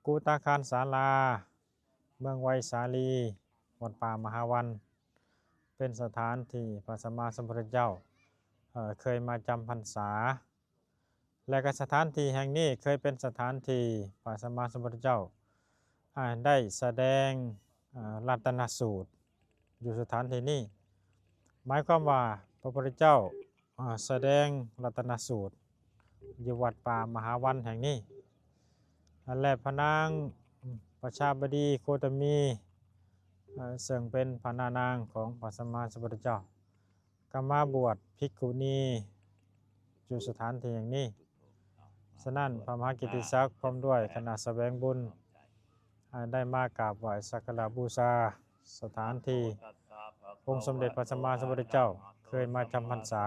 ກຸຕາຄານສາລາ ເມືອງໄວສາລີ ວັດປ່າມະຫາວັນ ເປັນສະຖານທີ່ພະສຳມາສຳພຸດທະເຈົ້າ ເອີ ເຄີຍມາຈຳພັນສາ ແລະ ກໍສະຖານທີ່ແຫ່ງນີ້ເຄີຍເປັນສະຖານທີ່ພະສຳມາສຳພຸດທະເຈົ້າ ອາ ໄດ້ສະແດງ ອາ ລັດຕະນະສູດຢູ່ສະຖານທີ່ນີ້. ໝາຍຄວາມວ່າພະພຸດທະເຈົ້າ ອາ ສະແດງລັດຕະນະສູດຢູ່ວັດປ່າມະຫາວັນແຫ່ງນີ້ ແລະ ພະນາງປະຊາບໍດີໂຄຕະມີ ເຊິ່ງເປັນພະນານາງຂອງພະສຳມາສຳພຸດທະເຈົ້າ ກໍມາບວດພິກຂຸນີຢູ່ສະຖານທີ່ແຫ່ງນີ້. ສະນັ້ນ ພະມະຫາກິດຕິສັກ ພ້ອມດ້ວຍຄະນະສະແຫວງບຸນ ໄດ້ມາກາບໄຫວ້ສັກກາລະບູຊາສະຖານທີ່ອົງສົມເດັດພະສຳມາສຳພຸດທະເຈົ້າເຄີຍມາຈຳພັນສາ.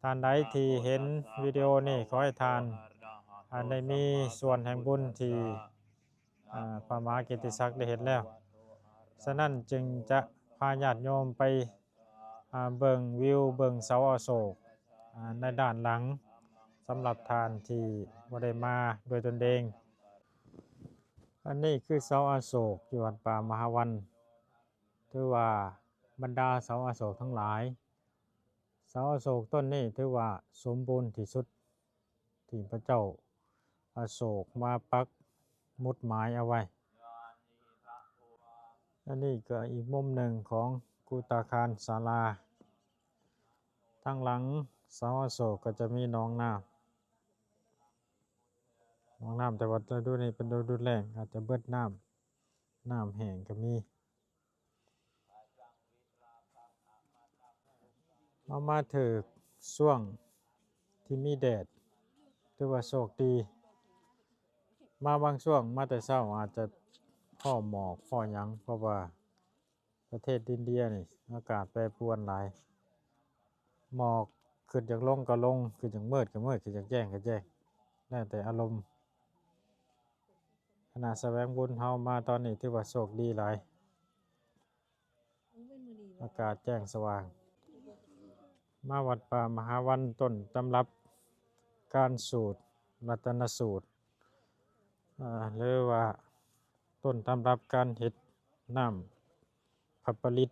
ທ່ານໃດທີ່ເຫັນວິດີໂອນີ້ ຂໍໃຫ້ທ່ານ ອາ ໄດ້ມີສ່ວນແຫ່ງບຸນທີ່ ອາ ພະມະຫາກິດຕິສັກໄດ້ເຮັດແລ້ວ. ສະນັ້ນຈຶ່ງຈະພາຍາດໂຍມໄປ ອາ ເບິ່ງວິວ ເບິ່ງເສົາອະໂສກ ອາ ໃນດ້ານຫຼັງ ສຳລັບທ່ານທີ່ບໍ່ໄດ້ມາດ້ວຍຕົນເອງ. ອັນນີ້ຄືເສົາອະໂສກຢູ່ວັດປ່າມະຫາວັນ ຖືວ່າບັນດາເສົາອະໂສກທັງຫຼາຍ ເສົາອະໂສກຕົ້ນນີ້ຖືວ່າສົມບູນທີ່ສຸດ ທີ່ພະເຈົ້າອະໂສກມາປັກໝຸດໝາຍເອົາໄວ້. ອັນນີ້ກໍອີກມຸມໜຶ່ງຂອງກຸຕາຄານສາລາ. ທາງຫຼັງເສົາອະໂສກກໍຈະມີໜອງນ້ຳ ໜອງນ້ຳ ແຕ່ວ່າລະດູນີ້ເປັນລະດູແລ້ງ ອາດຈະເບິດນ້ຳ ນ້ຳແຫ້ງກໍມີ. ເຮົາມາຖືກຊ່ວງທີ່ມີແດດ ຖືວ່າໂຊກດີ. ມາບາງຊ່ວງ ມາແຕ່ເຊົ້າອາດຈະພໍ້ໝອກພໍ້ຫຍັງ ເພາະວ່າປະເທດອິນເດຍນີ້ອາກາດແປປວນຫຼາຍ. ໝອກຄຶດຢາກລົງກໍລົງ, ຄຶດຢາກມືດກໍມືດ, ຄຶດຢາກແຈ້ງກໍແຈ້ງ, ແລ້ວແຕ່ອາລົມ. ຄະນະສະແຫວງບຸນເຮົາມາຕອນນີ້ຖືວ່າໂຊກດີຫຼາຍ, ອາກາດແຈ້ງສະຫວ່າງ. ມາວັດປ່າມະຫາວັນ ຕົ້ນຕຳລັບການສູດລັດຕະນະສູດ ອາ ຫຼືວ່າຕົ້ນຕຳລັບການເຮັດນ້ຳພະປະລິດ.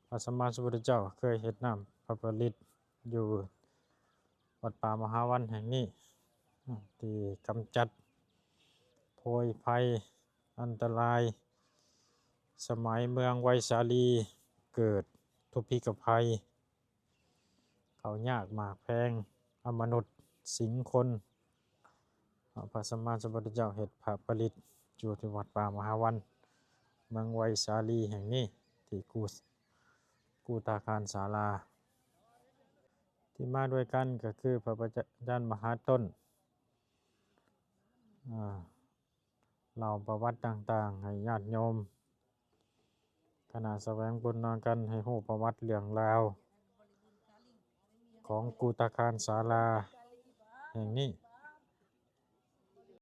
ພະສຳມາສຳພຸດທະເຈົ້າເຄີຍເຮັດນ້ຳພະປະລິດຢູ່ວັດປ່າມະຫາວັນແຫ່ງນີ້ ທີ່ກຳຈັດໂພຍໄພອັນຕະລາຍ ສະໄໝເມືອງໄວສາລີເກີດທຸພິກະໄພ ເຂົ້າຍາກໝາກແພງ ອະມະນຸດສິງຄົນ. ພະສຳມາສຳພຸດທະເຈົ້າເຮັດພະປະລິດຢູ່ທີ່ວັດປ່າມະຫາວັນ ເມືອງໄວສາລີແຫ່ງນີ້ ທີ່ກູ ກູຕາຄານສາລາ. ທີ່ມາດ້ວຍກັນກໍຄືພະອາຈານມະຫາຕົ້ນ ອາ ເລົ່າປະຫວັດຕ່າງໆໃຫ້ຍາດໂຍມ ຄະນະສະແຫວງບຸນນຳກັນໃຫ້ຮູ້ປະຫວັດເລື່ອງລາວຂອງກູຕາຄານສາລາແຫ່ງນີ້.